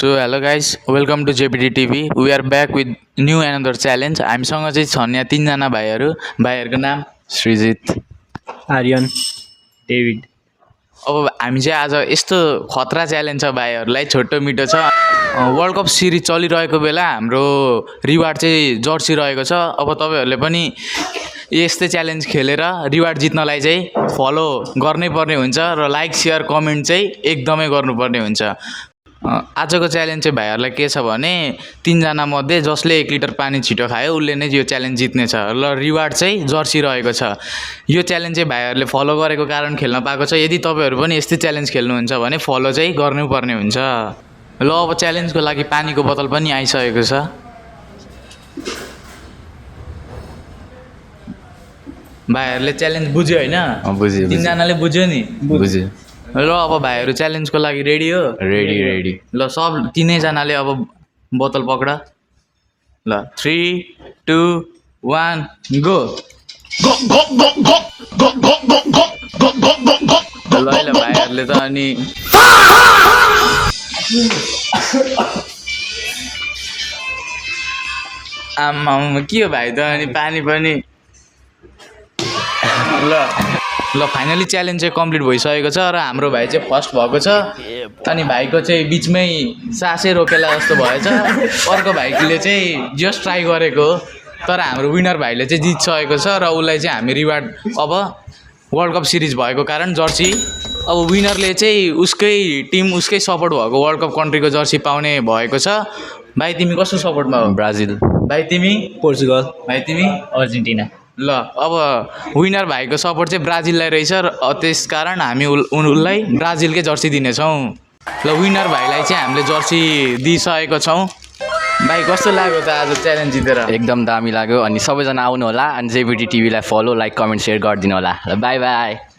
So hello guys, welcome to JPD TV. We are back with new another challenge. हामीसँग चाहिँ छन् यहाँ तीनजना भाइहरूको नाम सृजित, आर्यन, डेभिड। अब हामी चाहिँ आज यस्तो खतरा च्यालेन्ज छ भाइहरूलाई, छोटो मिठो छ। वर्ल्ड कप सिरिज चलिरहेको बेला हाम्रो रिवार्ड चाहिँ जर्सी रहेको छ। अब तपाईहरुले पनि यस्तै च्यालेन्ज खेलेर रिवार्ड जित्नलाई चाहिँ फलो गर्नै पर्ने हुन्छ र लाइक शेयर कमेन्ट चाहिँ एकदमै गर्नुपर्ने हुन्छ। आजको च्यालेन्ज चाहिँ भाइहरूलाई के छ भने तीनजना मध्ये जसले 1 लिटर पानी छिटो खायो उसले नै यो च्यालेन्ज जित्ने छ र रिवार्ड चाहिँ जर्सी रहेको छ। यो च्यालेन्ज चाहिँ भाइहरूले फलो गरेको कारण खेल्न पाएको छ। यदि तपाईहरु पनि यस्तै च्यालेन्ज खेल्नुहुन्छ भने फलो चाहिँ गर्नुपर्ने हुन्छ। ल अब च्यालेन्जको लागि पानीको बोतल पनि आइसकेको छ। भाइहरूले च्यालेन्ज बुझ्यो हैन? बुझ्यो। तीनजनाले बुझ्यो नि? बुझ्यो। ल अब भाइहरू च्यालेन्जको लागि रेडी हो? रेडी। ल सब तीनैजनाले अब बोतल पक्ड। ल 3 2 1 गो। ल भाइहरूले त अनि आम्मा के हो भाइ त अनि पानी पनि। ल फाइनली च्यालेन्ज चाहिँ कम्प्लिट भइसकेको छ र हाम्रो भाइ चाहिँ फर्स्ट भएको छ। अनि भाइको चाहिँ बिचमै सासै रोकेला जस्तो भएछ। अर्को भाइले चाहिँ जस्ट ट्राई गरेको हो तर हाम्रो विनर भाइले चाहिँ जितिसकेको छ र उसलाई चाहिँ हामी रिवार्ड अब वर्ल्ड कप सिरिज भएको कारण जर्सी अब विनरले चाहिँ उसकै टिम उसकै सपोर्ट भएको वर्ल्ड कप कन्ट्रीको जर्सी पाउने भएको छ। भाइ तिमी कस्तो सपोर्टमा हो? ब्राजिल। भाइ तिमी? पोर्चुगल। भाइ तिमी? अर्जेन्टिना। ल अब विनर भाइको सपोर्ट चाहिँ ब्राजिललाई रहेछ र त्यस कारण हामी उनलाई ब्राजिलकै जर्सी दिनेछौँ। ल विनर भाइलाई चाहिँ हामीले जर्सी दिइसकेको छौँ। भाइ कस्तो लाग्यो त आज च्यालेन्ज जितेर? एकदम दामी लाग्यो। अनि सबैजना आउनु होला अनि JPD टिभीलाई फलो लाइक कमेन्ट शेयर गरिदिनु होला। ल बाई बाई।